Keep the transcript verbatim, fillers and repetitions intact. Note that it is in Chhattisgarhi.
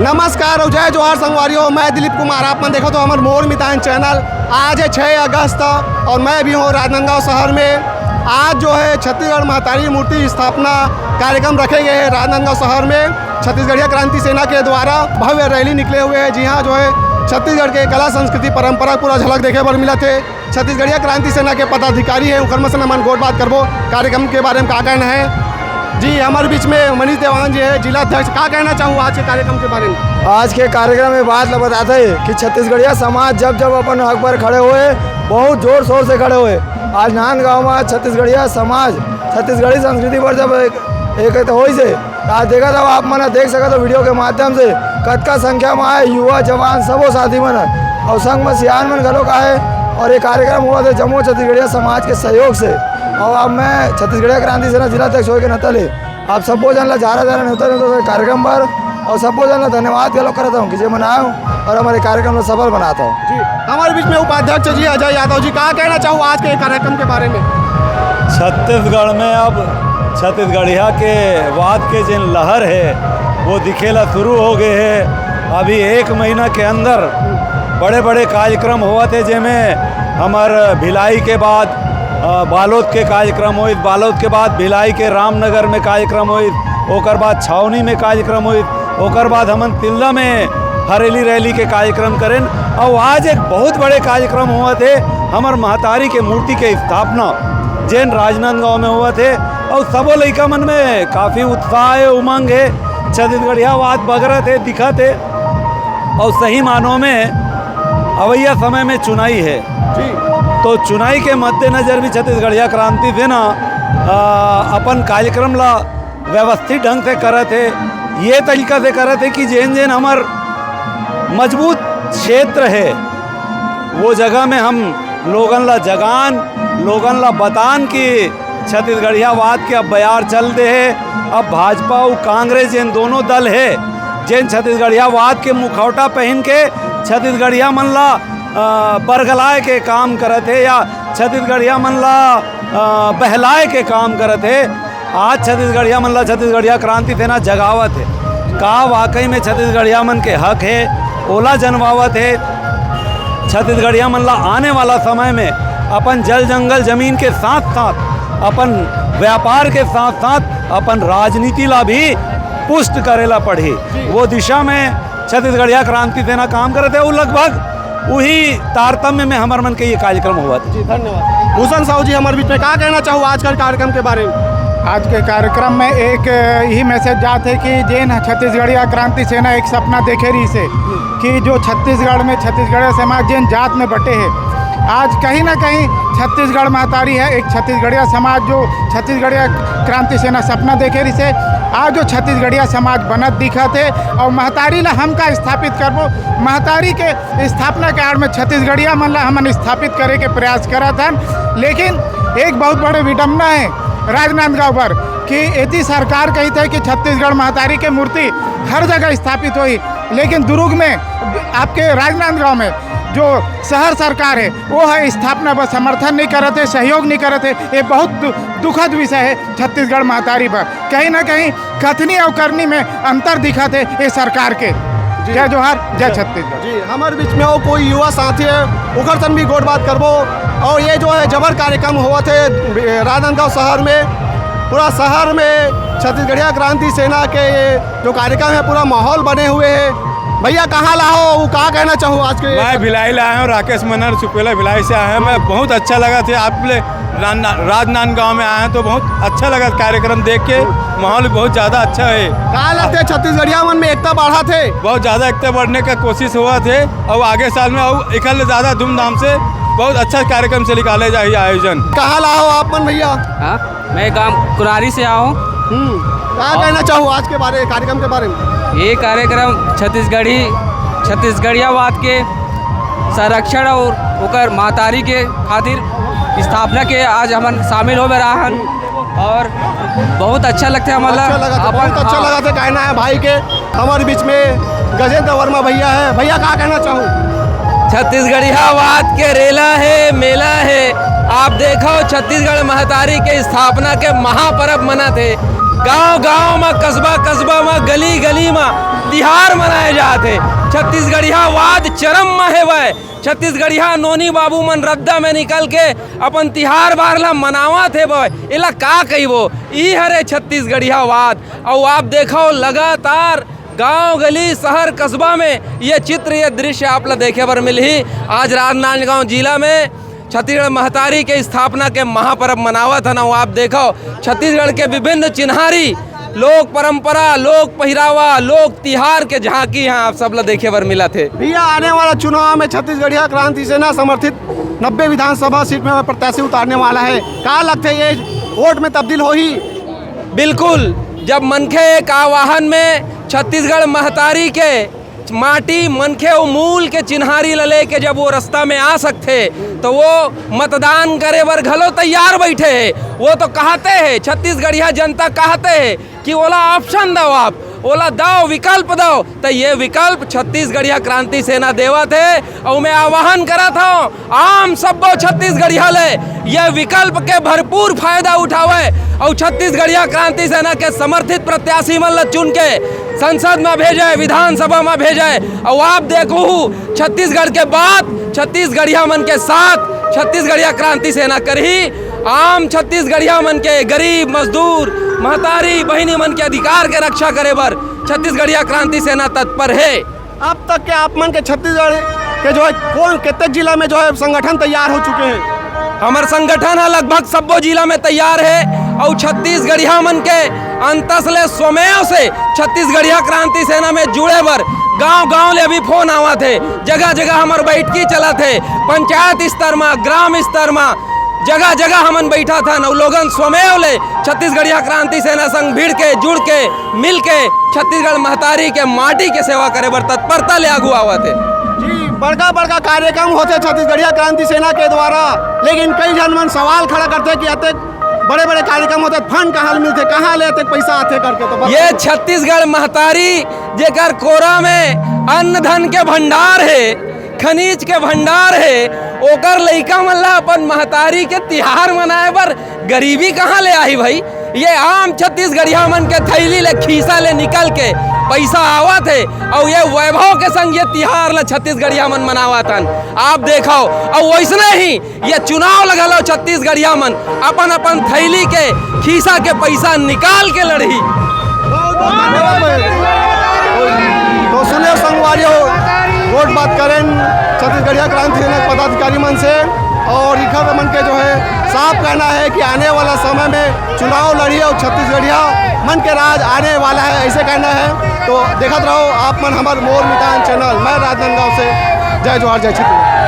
नमस्कार अउ जय जोहार संगवारी हो, मैं दिलीप कुमार, आप मन देखत हो हमर मोर मितान चैनल। आज है छः अगस्त और मैं भी हूँ राजनांदगांव शहर में। आज जो है छत्तीसगढ़ महतारी मूर्ति स्थापना कार्यक्रम रखे गए हैं राजनांदगांव शहर में। छत्तीसगढ़िया क्रांति सेना के द्वारा भव्य रैली निकले हुए हैं। जी हाँ, जो है छत्तीसगढ़ के कला, संस्कृति, परंपरा पूरा झलक देखे बर मिलत हे। छत्तीसगढ़िया क्रांति सेना के पदाधिकारी है, उखर मन से हमन गोठ बात करबो, कार्यक्रम के बारे में का कहना है। जी, हमारे बीच में मनीष देवांगन जी है, जिला अध्यक्ष, का कहना चाहू आज के कार्यक्रम के बारे में? आज के कार्यक्रम में बात ल बताते हैं कि छत्तीसगढ़िया समाज जब जब अपन हक पर खड़े हुए, बहुत जोर शोर से खड़े हुए। आज नांदगांव में छत्तीसगढ़िया समाज, छत्तीसगढ़ी संस्कृति पर जब एक, एक तो होइस हे, आज देखत हव, आप मन ह देख सकत हो वीडियो के माध्यम से, कतका संख्या म आए युवा, जवान, सबो साथी मन ह। अउ संग म सियान मन घलोक आए। अउ ये कार्यक्रम होवत हे जम्मो छत्तीसगढ़िया समाज के सहयोग से। अउ अब मैं छत्तीसगढ़िया क्रांति सेना जिला अध्यक्ष होए के नाता ले आप सब्बो झन ला जारा जारा नेवता नेवता कार्यक्रम बर, अउ सब्बो झन ला धन्यवाद घलोक करत हूँ कि जे मन आए हो अउ हमर ये कार्यक्रम ला सफल बनात हो। जी, हमारे बीच में उपाध्यक्ष जी अजय यादव जी, का कहना चाहू आज के कार्यक्रम के बारे में? छत्तीसगढ़ में अब छत्तीसगढ़िया के वाद के जेन लहर हे, वो दिखेला शुरू हो गए हे। अभी एक महीना के अंदर बड़े-बड़े कार्यक्रम होवत हे, जेमे हमर भिलाई के बाद, अ, बालोद के कार्यक्रम होइस, बालोद के बाद भिलाई के रामनगर में कार्यक्रम होइस, ओकर बाद छावनी में कार्यक्रम होइस, ओकर बाद हमन तिल्दा में हरेली रैली के कार्यक्रम करेन। अउ आज एक बहुत बड़े कार्यक्रम होवत हे, हमर महतारी के मूर्ति के स्थापना, जेन राजनांदगांव में होवत हे। अउ सबो लइका मन में काफी उत्साह हे, उमंग हे, छत्तीसगढ़िया वाद बगरत हे, दिखत हे। अउ सही मानों में अवइया समय में चुनाई हे, जी। तो चुनाई के मद्देनजर भी छत्तीसगढ़िया क्रांति सेना, अ, अपन कार्यक्रम ला व्यवस्थित ढंग से करत हे, ये तरीका से करत हे कि जेन जेन हमर मजबूत क्षेत्र हे, वो जगह में हम लोगन ला जगान, लोगन ला बतान कि छत्तीसगढ़ियावाद के अब बयार चल दे हे। अब भाजपा अउ कांग्रेस, जेन दोनों दल हे, जेन छत्तीसगढ़ियावाद के मुखौटा पहन के छत्तीसगढ़िया मन ला, अ, बरगलाए के काम करत हे या छत्तीसगढ़िया मन ला, अ, बहलाए के काम करत हे, आज छत्तीसगढ़िया मन ला छत्तीसगढ़िया क्रांति सेना जगावत हे। का वाकई में छत्तीसगढ़िया मन के हक हे, ओला जनवावत हे। छत्तीसगढ़िया मन ला आने वाला समय में अपन जल जंगल जमीन के साथ साथ, अपन व्यापार के साथ साथ अपन राजनीति ला भी पुष्ट करे ला पड़ही। वो दिशा में छत्तीसगढ़िया क्रांति सेना काम करत हे। वो लगभग उही तारतम्य में हमर मन के ये कार्यक्रम होवत हे। जी, धन्यवाद। भूषण साहू जी, हमारे बीच में का कहना चाहू आज के कार्यक्रम के बारे में? आज के कार्यक्रम में एक यही मैसेज जात हे कि जेन छत्तीसगढ़िया क्रांति सेना एक सपना देखे रहिस हे कि जो छत्तीसगढ़ में छत्तीसगढ़िया समाज जेन जात में बटे हे, आज कहीं ना कहीं छत्तीसगढ़ महतारी हे, एक छत्तीसगढ़िया समाज जो छत्तीसगढ़िया क्रांति सेना सपना देखे रहिस हे, आज जो छत्तीसगढ़िया समाज बनत दिखत हे। अउ महतारी ला हम का स्थापित करबो, महतारी के स्थापना के आड़ में छत्तीसगढ़िया मन ला हमन स्थापित करे के प्रयास करत हन। लेकिन एक बहुत बड़े विडम्बना हे राजनांदगांव बर कि एती सरकार कहित हे कि छत्तीसगढ़ महतारी के मूर्ति हर जगह स्थापित होही, लेकिन दुर्ग में, आपके राजनांदगांव में जो शहर सरकार हे, वो ह स्थापना बर समर्थन नहीं करत हे, सहयोग नहीं करत हे। ये बहुत दु-, दुखद विषय हे छत्तीसगढ़ महतारी बर। कहीं ना कहीं कथनी अउ करनी में अंतर दिखत हे ये सरकार के। जी। जय जोहार, जय जय। छत्तीसगढ़। जी, हमारे बीच में अउ कोई युवा साथी हे, उखर सन भी गोठ बात करबो। अउ ये जो हे जबर कार्यक्रम होवत हे राजनांदगांव शहर में, पूरा शहर में छत्तीसगढ़िया क्रांति सेना के ये जो कार्यक्रम हे, पूरा माहौल बने हुए हे। भैया, कहाँ ला हो, वो का कहना चाहू आज के? मैं भिलाई ला आया हूँ, राकेश मनहर सुपेला भिलाई से आया हूँ। मैं बहुत अच्छा लगत हे आप ले रान-, राजनांदगांव में आए हैं तो बहुत अच्छा लगा कार्यक्रम देख के, माहौल बहुत ज़्यादा अच्छा हे। का लगथे छत्तीसगढ़िया मन में एकता बढ़त हे? बहुत ज़्यादा एकता बढ़ने का कोशिश होवत हे अउ आगे साल में अउ एकर ले ज़्यादा धूमधाम से बहुत अच्छा कार्यक्रम से निकाले जाही आयोजन। कहाँ ला हो आप मन भैया? हाँ, मैं गांव कुरारी से आया हूँ। हम्म, का और कहना चाहू आज के बारे, कार्यक्रम के बारे में? ये कार्यक्रम छत्तीसगढ़ी, छत्तीसगढ़ियावाद के संरक्षण और ओकर महतारी के खातिर स्थापना के आज हमन शामिल हो रहा हन और बहुत अच्छा लगता है, मतलब अच्छा लगा था, अपन, बहुत अच्छा हाँ। लगा था कहना है भाई के। हमारे बीच में गजेंद्र वर्मा भैया है। भैया, का कहना चाहू? छत्तीसगढ़ियावाद के रेला हे, मेला हे। आप देखो, छत्तीसगढ़ महतारी के स्थापना के महापर्व मनत हे। गांव-गांव म, कस्बा-कस्बा म, गली-गली म तिहार मनाए जात हे। छत्तीसगढ़ियावाद चरम म हेवय। छत्तीसगढ़िया नोनी बाबू मन रद्दा में निकल के अपन तिहार बार ला मनावत हेवय। एला का कहिबो? ई हरे छत्तीसगढ़ियावाद। अउ आप देखव, लगातार गांव, गली, शहर, कस्बा में ये चित्र, ये दृश्य आप ला देखे बर मिलही। आज राजनांदगांव जिला में छत्तीसगढ़ महतारी के स्थापना के महापर्व मनावत हन। अउ आप देखव, छत्तीसगढ़ के विभिन्न चिन्हारी, लोक परंपरा, लोक पहिरावा, लोक तिहार के झांकी ह आप सब ला देखे बर मिलत हे। भैया, आने वाला चुनाव में छत्तीसगढ़िया क्रांति सेना समर्थित नब्बे विधानसभा सीट में प्रत्याशी उतारने वाला है, का लगथे, ये वोट में तब्दील होही? बिल्कुल, जब मनखे एक आवाहन में छत्तीसगढ़ महतारी के माटी, मनखे अउ मूल के चिन्हारी ल लेके जब वो रस्ता में आ सकथे, तो वो मतदान करे बर घलो तैयार बैठे हे। वो तो कहते हे, छत्तीसगढ़िया जनता कहते हे कि ओला ऑप्शन दव, आप ओला दव, विकल्प दव। त ये विकल्प छत्तीसगढ़िया क्रांति सेना देवत हे। अउ मैं आह्वान करत हंव, आम सब्बो छत्तीसगढ़िया ले ये विकल्प के भरपूर फायदा उठावय अउ छत्तीसगढ़िया क्रांति सेना के समर्थित प्रत्याशी मन ल चुन के संसद म भेजय, विधानसभा म भेजय। अउ आप देखहू, छत्तीसगढ़ के बात छत्तीसगढ़िया मन के साथ छत्तीसगढ़िया क्रांति सेना करही। आम छत्तीसगढ़िया मन के, गरीब, मजदूर, महतारी, बहिनी मन के अधिकार के रक्षा करे बर छत्तीसगढ़िया क्रांति सेना तत्पर हे। अब तक के आप मन के छत्तीसगढ़ के जो है कौन, कितने जिला में जो है संगठन तैयार हो चुके हैं? हमर संगठन ह लगभग सब्बो जिला में तैयार हे अउ छत्तीसगढ़िया मन के अंतस ले स्वमेव से छत्तीसगढ़िया क्रांति सेना में जुड़े बर गांव-गांव ले अभी फोन आवत हे, जगह-जगह हमर बैठकी चलत हे, पंचायत स्तर म, ग्राम स्तर म, जगह-जगह हमन बैठत हन अउ लोगन स्वमेव ले छत्तीसगढ़िया क्रांति सेना संग भिड़ के, जुड़ के, मिल के छत्तीसगढ़ महतारी के माटी के सेवा करे बर तत्परता ले आगू आवत हे। जी, बड़का-बड़का कार्यक्रम होथे छत्तीसगढ़िया क्रांति सेना के द्वारा, लेकिन कई झन मन सवाल खड़ा करथे कि अतेक बड़े-बड़े कार्यक्रम होथे, फंड कहाँ ले मिलथे, कहाँ ले अतेक पैसा आथे करके। तो बस ये छत्तीसगढ़ महतारी, जेकर कोरा में अन्न धन के भंडार हे, खनिज के भंडार हे, ओकर लइका मन ला अपन महतारी के तिहार मनाए बर गरीबी कहाँ ले आही भाई? ये आम छत्तीसगढ़िया मन के थैली ले, खीसा ले निकल के पैसा आवत हे, अउ ये वैभव के संग ये तिहार ला छत्तीसगढ़िया मन मनावत हन। आप देखव, अउ वैसने ही ये चुनाव ल घलो छत्तीसगढ़िया मन अपन अपन थैली के खीसा के पैसा निकाल के लड़ही। बहुत बहुत धन्यवाद भाई। तो सुने संगवारी हो, गोठ बात करेन छत्तीसगढ़िया क्रांति सेना के पदाधिकारी मन से, अउ इखर मन के जो है साफ कहना है कि आने वाला समय में चुनाव लड़ही अउ छत्तीसगढ़िया मन के राज आने वाला है, ऐसे कहना है। तो देखत रहो आप मन हमर मोर मितान चैनल। मैं राजनांदगांव से जय जोहार, जय छत्तीसगढ़।